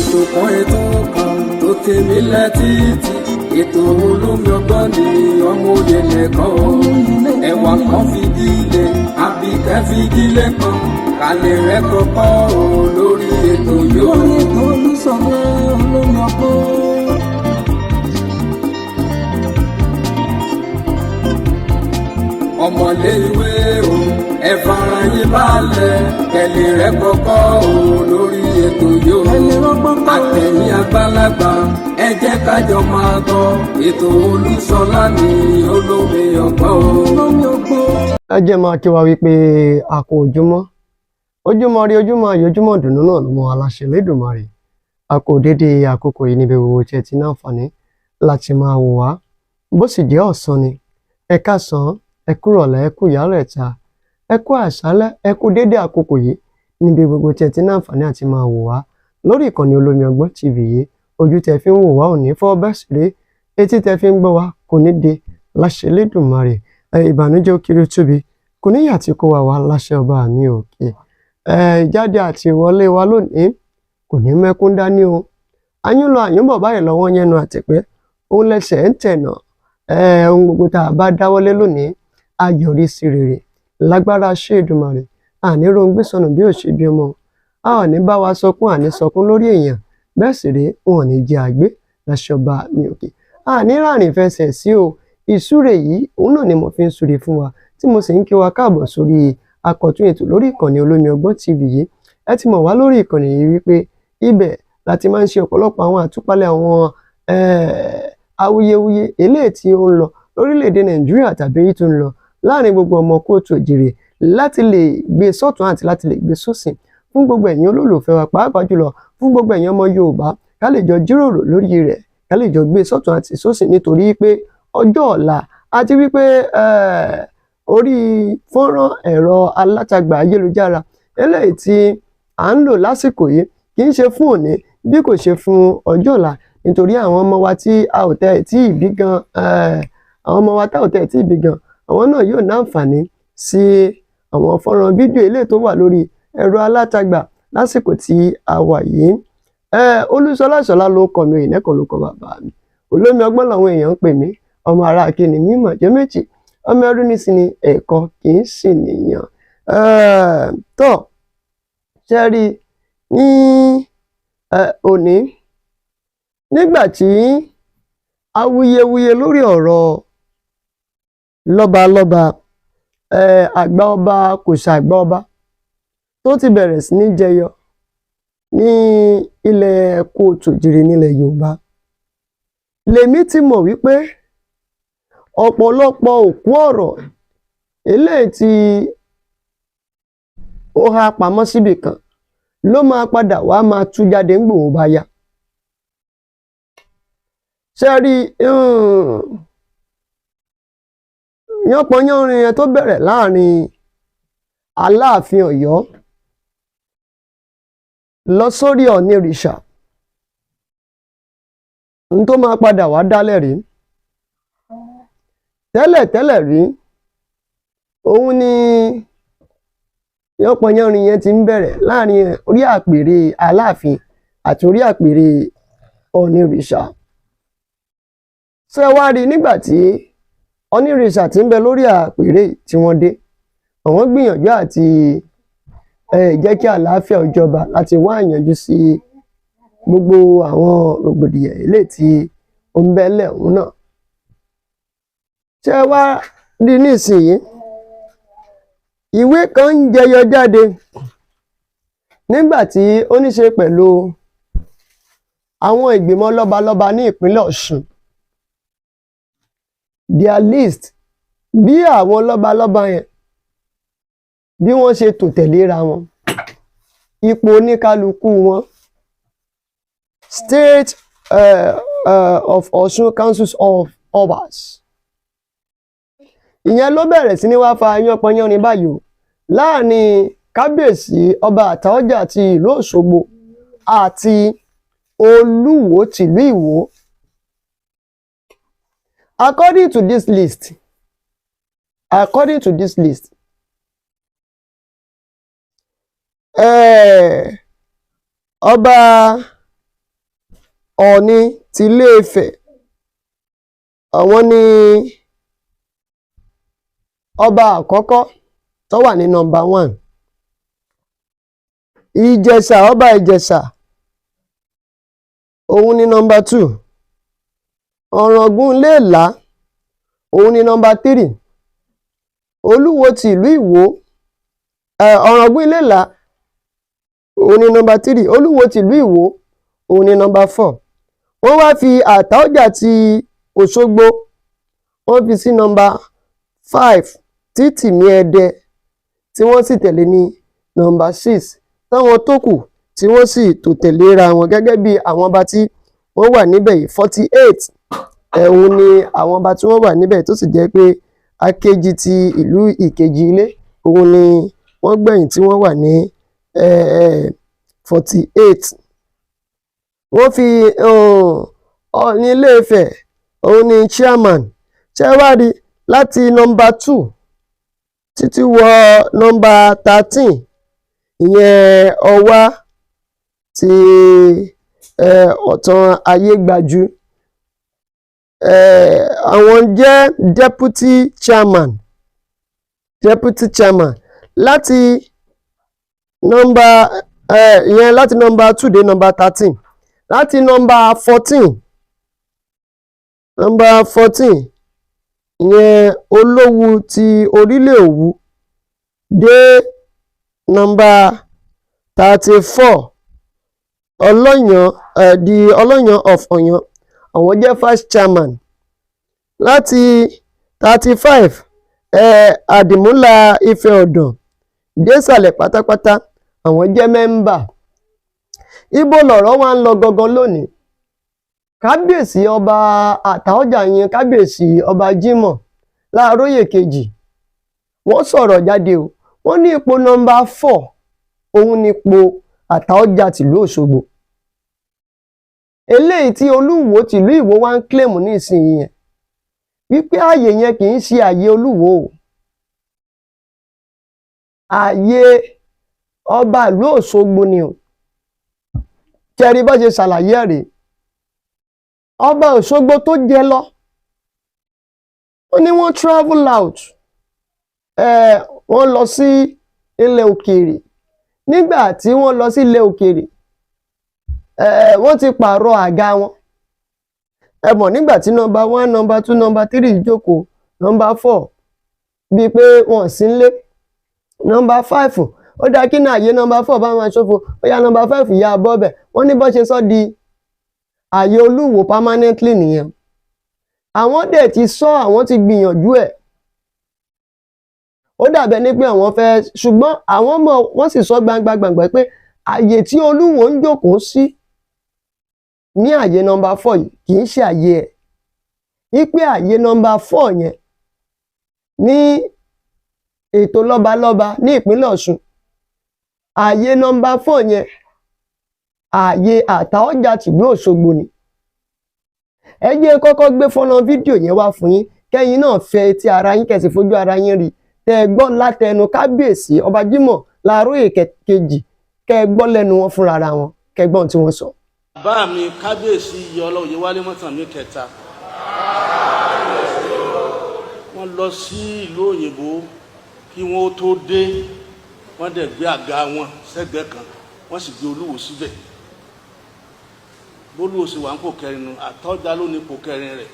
Ètò kan, ètò kan tó tèmi lẹ́tìtì, ètò olómi ọgbọ́n ni ọmọ òye lẹ́kọ̀ọ́ ẹwà kan fìdílé àbíkẹ́ fìdílé kan kálẹ̀ rẹ̀ kọ́kọ́ o lórí ètò yóò. Lórí ètò Olúṣọlá olómi ọgbọ́n. Ọmọlé ìwé o, ẹ fara yín balẹ̀, kẹlẹ̀ rẹ̀ kọ́kọ́ o lórí ètò yóò. Ẹ lè rọ́gbọ́n kọ́. Àtẹ̀yìn àgbàlagbà, ẹ jẹ́ kájọ máa gbọ́ ètò Olúṣọlá ní olómi ọgbọ́n o. Olómi ọgbọ́n. Ẹ jẹ́ máa kí wa wípé a kú ojúmọ́, ojúmọ́ rí, ojúmọ́ ayọ̀, ojúmọ́ ìdùnnú náà ló mọ aláṣẹ Elédùmarè. A kú dédé àkókò yìí níbi gbogbo tí ẹ ti ní àǹfààní láti máa wò wá. Bó sì jẹ́ ọ̀sán ni, ẹ káàsán, ẹ kúrọ̀lẹ́, ẹ kú ìyálẹ̀ta, ẹ kú àṣálẹ́, ẹ kú dédé àkókò yìí níbi gbogbo tí ẹ ti ní àǹfààní àti máa wò wá lórí ìkànnì Olómi Ọgbọ́n TV yìí. Ojú tẹ fi ń wò wá ò ní fọ́, bẹ́ẹ̀ sì rí etí tẹ fi ń gbọ́ wá kò ní di láṣẹ Elédùmarè. Ìbànújẹ́ ó kéré ó tóbi kò níyà tí kò wá wá láṣẹ ọba mi òkè. Ìjáde àti ìwọlé wa lónìí kò ní mẹ́kún dání o. Ayún lọ àyúnbọ̀ báyìí lọ́wọ́ yẹnu àtìpẹ́ òun lẹ́sẹ̀ ń tẹ̀nà. Ohun gbogbo tá a bá dáwọ́lé lónìí á yọrí sí rere lágbára ṣé Èdùmàrè. Àní rohun sọnù bí ò ṣe bí ọmọ, a ò ní bá wa sọkún, àní sọkún lórí èèyàn, bẹ́ẹ̀ sì rèé wọn ò ní jẹ́ àgbé láṣẹ ọba mi òkè. Àní ràrìn fẹsẹ̀ sí o. Ìsúre yìí òun náà ni mo fi ń súre fún wa tí mo sì ń kí wa káàbọ̀ sórí akọ̀tún ètò lórí ìkànnì Olómi Ọgbọ́n TV yìí. Ẹ ti mọ̀ wá lórí ìkànnì yìí wípé ibẹ̀ la ti máa ń ṣe ọ̀pọ̀lọpọ̀ àwọn àtúpalẹ̀ àwọn awuyewuye eléyìí tí ó ń lọ lórílẹ̀‐èdè Nàìjíríà tàbí èyí tó ń lọ láàrin gbogbo ọmọ kóòtù òjìrè, láti lè gbé sọ́tún àti láti lè gbé sósì fún gbogbo ẹ̀yin olólùfẹ́ wa, pàápàá jùlọ fún gbogbo ẹ̀yin ọmọ Yorùbá, ká lè jọ jíròrò lórí rẹ̀, ká lè jọ gbé sọ́tún àti sósì, nítorí pé ọjọ́ ọ̀la àti wípé orí fọ́nrán ẹ̀rọ alátagbà ayélujára eléyìí tí à ń lò lásìkò yìí kì í ṣe fún òní bí kò ṣe fún ọjọ́ ọ̀la, nítorí àwọn ọmọ wa tí a ò tẹ̀ tí ì bí gan, àwọn ọmọ wa tá ò tẹ̀ tí ì bí gan, àwọn náà yóò ní àǹfààní sí àwọn fọ́nrán fídíò eléyìí tó wà lórí ẹ̀rọ alátagbà lásìkò tí a wà yìí. Olúṣọlá Ìṣọ̀lá ló kọ mi, ìnẹ́kọ̀ ló kọ bàbá mi. Olómi ọgbọ́n làwọn èèyàn ń pè mí. Ọmọ ará akíní mímọ̀ jẹ́ méjì, ọmọ ẹrú ní sí ni ẹ̀kọ́ kì í sì nìyàn. Tọ́ ṣe rí ní òní, nígbà tí awuyewuye lórí ọ̀rọ̀ lọ́balọ́ba, àgbà ọba kò ṣàgbà ọba tó ti bẹ̀rẹ̀ sí ní jẹyọ ní ilẹ̀ kóòtù òjìrì nílẹ̀ Yorùbá, lèmi ti mọ̀ wípé ọ̀pọ̀lọpọ̀ òkú ọ̀rọ̀ eléyìí tí ó há pamọ́ síbì kan ló máa padà wá máa tú jáde ńgbòho bá yá. Ṣe rí yánpọnyánrin yẹn tó bẹ̀rẹ̀ láàrin Aláàfin Ọ̀yọ́ lọ sórí Ọ̀nìrìṣà n tó máa padà wá dálẹ̀ rí tẹ́lẹ̀tẹ́lẹ̀ rí, òun ni yánpọnyánrin yẹn ti ń bẹ̀rẹ̀ láàrin orí àpèrè Aláàfin àti orí àpèrè Ọ̀nìrìṣà. Ṣé wá rí nígbà tí Ọ̀nìrìṣà ti ń bẹ lórí àpèrè tí wọ́n dé, àwọn gbìyànjú àti jẹ́ kí àlàáfíà ó jọba láti wá ìyànjú sí gbogbo àwọn rògbòdìyàn eléyìí tí ó ń bẹ́lẹ̀ ọ̀hún náà. Ṣé wá rí nísìnyí, ìwé kan ń jẹyọ jáde nígbà tí ó ní ṣe pẹ̀lú àwọn ìgbìmọ̀ lọ́balọ́ba ní ìpínlẹ̀ Ọ̀ṣun, their list, bí àwọn lọ́balọ́ba yẹn bí wọ́n ṣe tò tẹ̀léra wọn, ipò oníkálukú wọn, State of Ọ̀ṣun Councils of Obas. Ìyẹn ló bẹ̀rẹ̀ sí ní wá fa yánpọnyánrin báyìí o láàrin kábíyèsí ọba Àtaọ́jà ti ìlú Òṣogbo àti Olúwo tìlú Ìwó. According to this list, ọba Ọọ̀ni ti Ilé-Ifẹ̀, àwọn ni ọba àkọ́kọ́ tó wà ní nọ́mbà 1. Ìjẹ̀ṣà, ọba Ìjẹ̀ṣà, òun ni nọ́mbà 2. Ọ̀ràngún Iléèlá, òun ni nọ́mbà 3. Olúwo ti ìlú Ìwó, Ọ̀ràngún Iléèlá, òun ni nọ́mbà 3. Olúwo ti ìlú Ìwó, òun ni nọ́mbà 4. Wọ́n wá fi Àtaọ́jà ti Òṣogbo, wọ́n fi sí nọ́mbà 5, tí Tìmí Ẹdẹ tí wọ́n sì tẹ̀lé ní nọ́mbà 6, táwọn tó kù tí wọ́n sì tò tẹ̀léra wọn gẹ́gẹ́ bí àwọn ọba tí wọ́n wà níbẹ̀ yìí. 48 ẹ̀hún ni àwọn ọba tí wọ́n wà níbẹ̀, tó sì jẹ́ pé Akéjì ti ìlú Ìkejì Ilé, òun ni wọ́n gbẹ̀yìn tí wọ́n wà ní 48. Wọ́n fi Ọọ̀ni Ilé-Ifẹ̀, òun ni chairman. Ṣé wá rí, láti nọ́mbà 2 títí wọ nọ́mbà 13, ìyẹn Ọwá ti Ọ̀tàn Ayégbájú, àwọn jẹ́ deputy chairman. Deputy chairman láti nọ́mbà ìyẹn láti nọ́mbà 2 dé nọ́mbà 13. Láti nọ́mbà 14, nọ́mbà 14, ìyẹn Olówu ti Orílẹ̀ Òwu, dé nọ́mbà 34, Ọlọ́yàn, the Ọlọ́yàn of Ọ̀yàn, àwọn jẹ́ vice chairman. Láti 35, Àdìmúlà Ifẹ̀ Ọ̀dàn désàlẹ̀ pátápátá, àwọn jẹ́ member. Ibo lọ̀rọ̀ wá ń lọ gangan lónìí? Kábíyèsí ọba Àtaọ́jà yẹn, kábíyèsí ọba Jimoh Láàróyè kejì, wọ́n sọ̀rọ̀ jáde o. Wọ́n ní ipò nọ́mbà 4, òun ní ipò Àtaọ́jà tìlú Òṣogbo, eléyìí tí Olúwo tìlú Ìwó wá ń claim ní ìsinyìí yẹn, wípé ààyè yẹn kì í ṣe ààyè Olúwo o, ààyè ọba ìlú Òṣogbo ni o. Kẹrí bá ṣe ṣàlàyé ẹ̀ rèé. Ọba Òṣogbo tó jẹ lọ, ó ní wọ́n travel out, wọ́n lọ sí ilẹ̀ òkèèrè. Nígbà tí wọ́n lọ sí ilẹ̀ òkèèrè, wọ́n ti pààrọ̀ àga wọn. Ẹ mọ̀, nígbà tí nọ́mbà 1, nọ́mbà 2, nọ́mbà 3 jókòó, nọ́mbà 4 bíi pé wọ́n sí nílé, nọ́mbà 5, ó dáa kí ní àyè nọ́mbà 4 bá máa ṣòfò, ó yá, nọ́mbà 5 yá bọ́ bẹ̀. Wọ́n ní bó ṣe sọ di àyè Olúwo permanently nìyẹn. Àwọn dẹ̀ ti sọ, àwọn ti gbìyànjú ẹ̀, ó dàbẹ̀ ní pé àwọn fẹ́, ṣùgbọ́n àwọn mọ̀, wọ́n sì sọ gbangba gbangba pé àyè tí Olúwo ń jókòó sí ní àyè nọ́mbà 4 yìí kì í ṣe àyè ẹ̀, wípé àyè nọ́mbà 4 yẹn ní ètò lọ́balọ́ba ní ìpínlẹ̀ Ọ̀ṣun, àyè nọ́mbà 4 yẹn, àyè Àtaọ́jà tìlú Òṣogbo ni. Ẹ jẹ́ kọ́kọ́ gbé fọ́nrán fídíò yẹn wá fún yín, kẹ́yìn náà fẹ́ etí ara yín, kẹ́ sì fojú ara yín rí, tẹ́ ẹ gbọ́ látẹnu kábíyèsí ọba Jimoh Láàróyè kejì, kẹ́ ẹ gbọ́ lẹ́nu wọn fúnra ara wọn, kẹ́ ẹ gbọ́n tí wọ́n sọ. Bàbá mi, kábíyèsí Iyọlá Oyèwálé Mọ́tàmí kẹta, wọ́n lọ sí ìlú òyìnbó. Kí wọ́n tó dé, wọ́n dẹ̀ gbé àga wọn sẹ́gbẹ̀ẹ́ kan, wọ́n sì gbé Olúwo síbẹ̀. Bólúwo sì wà ń pò kẹrin nu, Àtọ́jà ló ní ipò kẹrin rẹ̀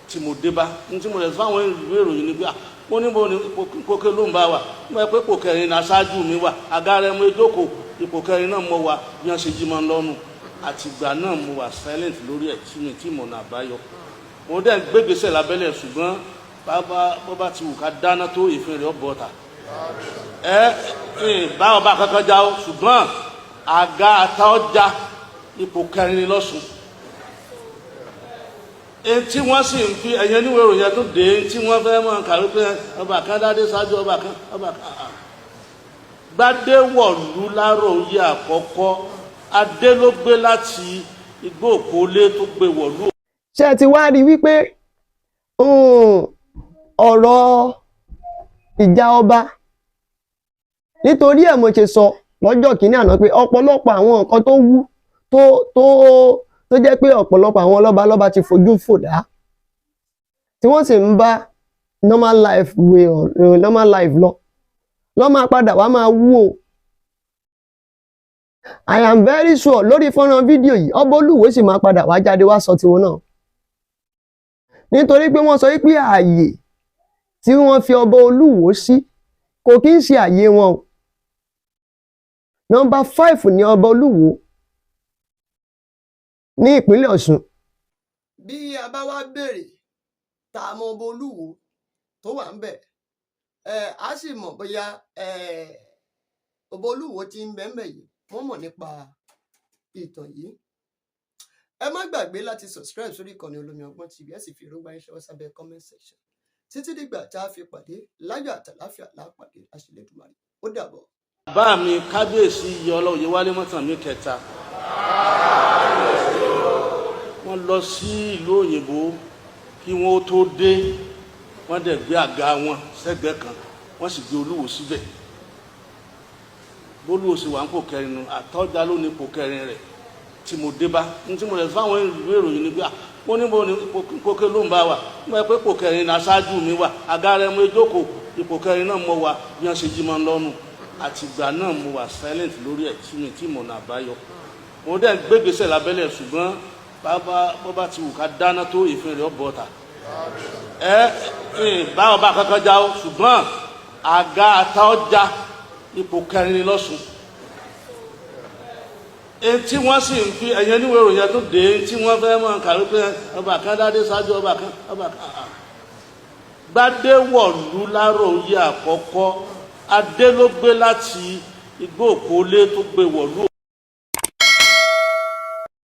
tí mo dé bá ní tí mo lè fáwọn ìwé ìròyìn ni pé mo ní mo ní ipò kẹrin ló ń bá wa. Mo yẹ pé ipò kẹrin ní aṣáájú mi wà, àga rẹ̀ mo jókòó, ipò kẹrin náà mo wà. Bí wọ́n ṣe jí máa ń lọ́nu, àtìgbà náà mo wà silent lórí ẹ̀ tí mi tí mo nà àbáyọ. Mo dẹ̀ gbégbèsè lábẹ́lẹ̀, ṣùgbọ́n bàbá bó bá ti wù ká dáná tó, ìfẹ́ rẹ̀ ọ̀bọ̀ ta ẹ ẹ bá ọba kankan já o, ṣùgbọ́n àga Àtaọ́jà, ipò kẹrin ni lọ́sùn. Etí wọ́n sì ń fi ẹ̀yẹ níwèé ìròyìn tó dé tí wọ́n fẹ́ mọ̀ kàwé pé ọba kan dádé ṣáájú ọba kan, ọba kan gbadé wọ̀lú láròyé àkọ́kọ́, adé ló gbé láti igbó òkólé tó gbé wọ̀lú. Ṣé ẹ ti wá rí wípé ọ̀rọ̀ ìjà ọba, nítorí ẹ̀ mo ṣe sọ lọ́jọ́ kìíní àná pé ọ̀pọ̀lọpọ̀ àwọn nǹkan tó wú tó tó Tó jẹ́ pé ọ̀pọ̀lọpọ̀ àwọn lọ́balọ́ba ti fojú fò dá, tí wọ́n sì ń bá normal life way normal life lọ, lọ́ máa padà wá máa wú o. I am very sure, lórí fọ́nrán fídíò yìí, ọba Olúwo sì máa padà wá jáde wá sọ tiwọn náà, nítorí pé wọ́n sọ wípé ààyè tí wọ́n fi ọba Olúwo sí kò kí ń ṣe ààyè wọn o. Number 5 ní ọba Olúwo ní ìpínlẹ̀ Ọ̀ṣun. Bí a bá wá béèrè tá a mọ ọba Olúwo tó wà ń bẹ̀ ẹ, á sì mọ̀ bóyá ọba Olúwo ti ń bẹ ń bẹ̀ yìí, wọ́n mọ̀ nípa ìtàn yìí. Ẹ má gbàgbé láti subscribe sórí ìkànnì Olómi Ọgbọ́n TV, ẹ sì fi èròǹgbà yín ṣọwọ́ sábẹ́ comment section. Títí dìgbà tá a fi pàdé láyọ̀ àtàláfíà lápàdé, àṣìlẹ́dùmarè, ó dàbọ̀. Bàbá mi, Kábíyèsí Iyọlá Oyèwálé Mọ́tànmí kẹta, wọ́n lọ sí ìlú òyìnbó. Kí wọ́n tó dé, wọ́n dẹ̀ gbé àga wọn sẹ́gbẹ̀ẹ́ kan, wọ́n sì gbé Olúwo síbẹ̀. Bólúwo sì wà ń pò kẹrin nu. Àtọ́já ló ní ipò kẹrin rẹ̀ tí mo dé bá ní tí mo lè fáwọn ìwé ìròyìn ni pé mo ní mo ní ipò kẹ ló ń bá wa mo yẹ pé ipò kẹrin ní aṣáájú mi wà. Àga rẹ̀ mo jókòó, ipò kẹrin náà mo wà. Bí wọ́n ṣe jí mọ́ ń lọ́nu, àtìgbà náà mo wà silent lórí ẹ̀ tí mi tí mo nà àbáyọ. Mo dẹ̀ gbégbèsè lábẹ́lẹ̀, ṣùgbọ́n bàbá bọ́bá ti wù ká dáná tó, ìfín rẹ̀ ọ̀ bọ̀ta. Ẹ ẹ bá ọba kankan já o, ṣùgbọ́n àga àtàọjà, ipò kẹrin ni lọ́sùn. Etí wọ́n sì ń fi ẹ̀yẹ níwèé ìròyìn tó dé tí wọ́n fẹ́ mọ̀ kàwé pé ọba kan dádé ṣáájú ọba kan, ọba kan gbadéwọ̀lú láròyé àkọ́kọ́. Adé ló gbé láti igbó òkólé tó gbé wọ̀lú.